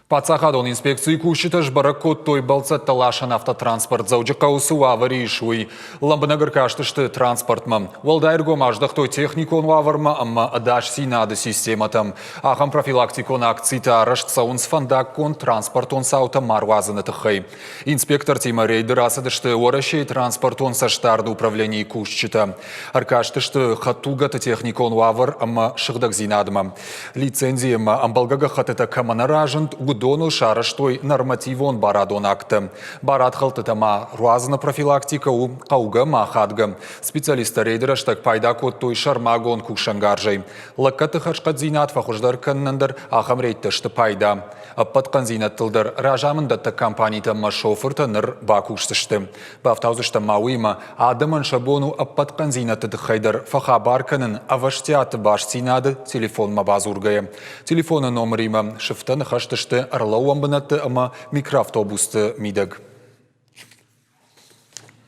Паддзахадон инспекцийы кусджытӕ сбӕрӕг кодтой бӕлццӕттӕ ласӕн автотранспорт Дзӕуджыхъӕуы цы уавӕры ис, уый. Лӕмбынӕг ӕркастысты транспортмӕ. Уӕлдай ӕргом аздӕхтой техникон уавӕрмӕ ӕмӕ ӕдасдзинады системӕтӕм. Ахӕм профилактикон акцитӕ арӕзт цӕуынц фӕндаггон транспортон цаутӕ ма руадзыны тыххӕй. Инспектортимӕ рейды рацыдысты Уӕрӕсейы транспортон цӕстдарды управленийы кусджытӕ. Ӕркастысты хӕдтулгӕты техникон уавӕр ӕмӕ сыгъдӕгдзинадмӕ. Лицензи ӕмӕ ӕмбӕлгӕ гӕххӕттытӕ кӕмӕ нӕ разынд, уыдоныл сарӕзтой нормативон барадон акттӕ. Барадхӕлдтытӕ ма руадзыны профилактикӕ у хъӕугӕ ӕмӕ ахадгӕ. Специалисттӕ рейды рӕстӕг пайда кодтой сӕрмагонд кусӕнгарзӕй. Лӕггӕдты хӕрзхъӕддзинад фӕхуыздӕр кӕнынӕн дӕр ахӕм рейдтӕ сты пайда. Ӕппӕт хъӕндзинӕдтыл дӕр разамынддӕттӕг компанитӕ ӕмӕ шофыртӕ ныр бакусдзысты. Бафтаудзыстӕм ма уыимӕ, адӕмӕн сӕ бон у ӕппӕт хъӕндзинӕдты тыххӕй дӕр фӕхабар кӕнын ӕвӕстиаты бастдзинады телефонмӕ бадзургӕйӕ. Телефоны номыримӕ сыфтӕ ныхӕстысты ӕрлӕууӕн бынӕтты ӕмӕ микроавтобусты мидӕг.